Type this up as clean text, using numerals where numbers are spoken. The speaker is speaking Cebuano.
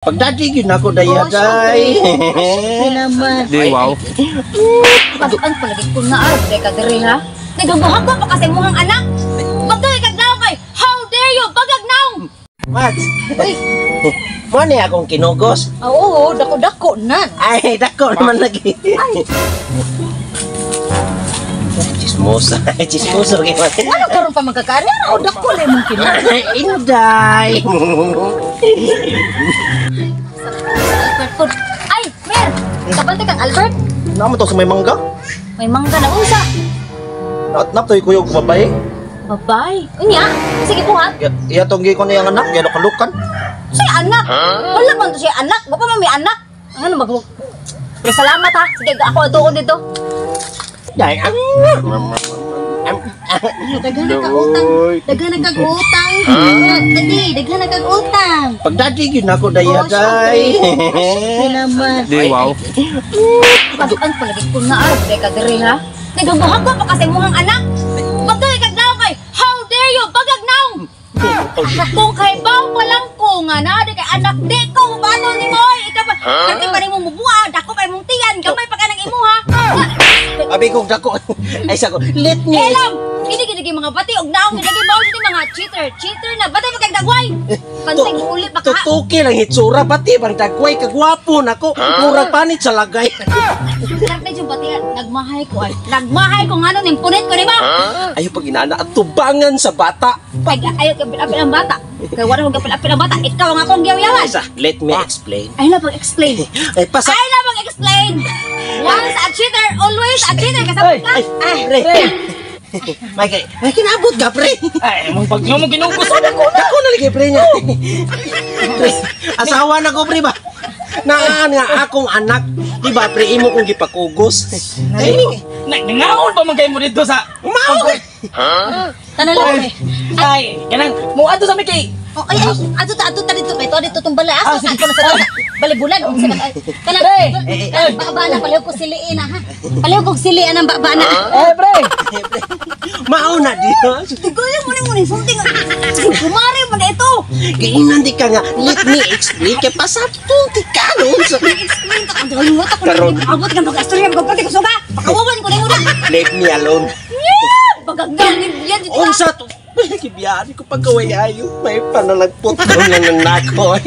Pagdati gyud nako daya day. Naman. Di, wow. Pag-an palagi ko na arap kay kadiri ha. Naghaguhagwa pa kasi muhang anak. Bagay kag naong kay how dare you bagag naong. Max. Uy, Mo ni akong kinugos. ah, oo, dako-dako na. Ay, dako naman lagi. Ay. Chismosa. Chismoso kay man. Ano karon pa magkakaari? Ano dako na imong kinugos? Inday. Albert food. Ay, Mer, kabante kang Albert. Naman to sa may mangga. May mangga na unsa. At nap to'y kuyog babae. Babay. Unya, sige po ha. Iya tong gi ko niyang anak, iya kalukan. Siya anak. Wala man to siya anak. Wa pa man may anak. Ano mag. Pero salamat ha. Sige, ako atuon dito. Day. Daghan na kag utang. Daghan na kag utang. Dadi, daghan na kag utang. Pagdati gyud nako daya day. Naman. Di, wow. Pag-an palagi ko na arap kay kadiri ha. Naghaguhagwa pa kasi muhang anak. Bagay kag naong kay how dare you bagag naong. Kung kay baw pa lang ko nga na di kay anak di ko bato ni mo oy. Ikaw pa dati pa nimo mubuha dako pa imong tiyan gamay pa ka ng imuha. Abi kong dako. Ay sa ko, let me Elam, hindi gid mga bati og naong gid mao gid mga cheater, cheater na bati pa kag dagway. Pantay uli pa ka. Tutuki lang hitsura pati bang dagway kagwapo nako. Murag panit sa lagay. Karte yung bati nagmahay ko ay. Nagmahay ko ngano ning punit ko nimo. Ayaw pag inana at tubangan sa bata. Pag ayaw kay apil ang bata. Kay wala ko apil ang bata, ikaw ang akong giyaw-yawan. Isa, let me explain. Ay na pag-explain. Ay pasa. Ay na pag-explain. Once a cheater, always a cheater. Kasabot ka. Ay, pre. May may kinabot ka, pre. Ay, mong pag mo ginugos. Dako na. Dako na lagi pre niya. Pre, asawa na ko pre ba? Naan nga akong anak, di ba pre imo kong gipakugos. Ay, Nangaon pa man kayo mo dito sa mao. Tanan lang eh. Ay, kanang mo adto sa mi kay. Oh, ay, ay, ato ta dito kay to dito tong balay. Ah, Aso sige. ka na sa balibulan og sa kanang Pre! baba na palihog ko siliin na ha. Palihog ko siliin ang baba na. Eh, pre. Mao na di. Tigoy mo ni mo ni sulti nga. Kumare mo na ito. Giinan di ka nga, let me explain kay pasabto ti ka noon sa Explain ka kung dalawa ka Karon. kung abot ka mag-istorya magpati ko suga. Pakawawan ko nimo na. Let me alone. Bagagdan ni yan dito. Unsa to? Gibiyari ko pagkaway ayo. May panalagpot daw na nanako.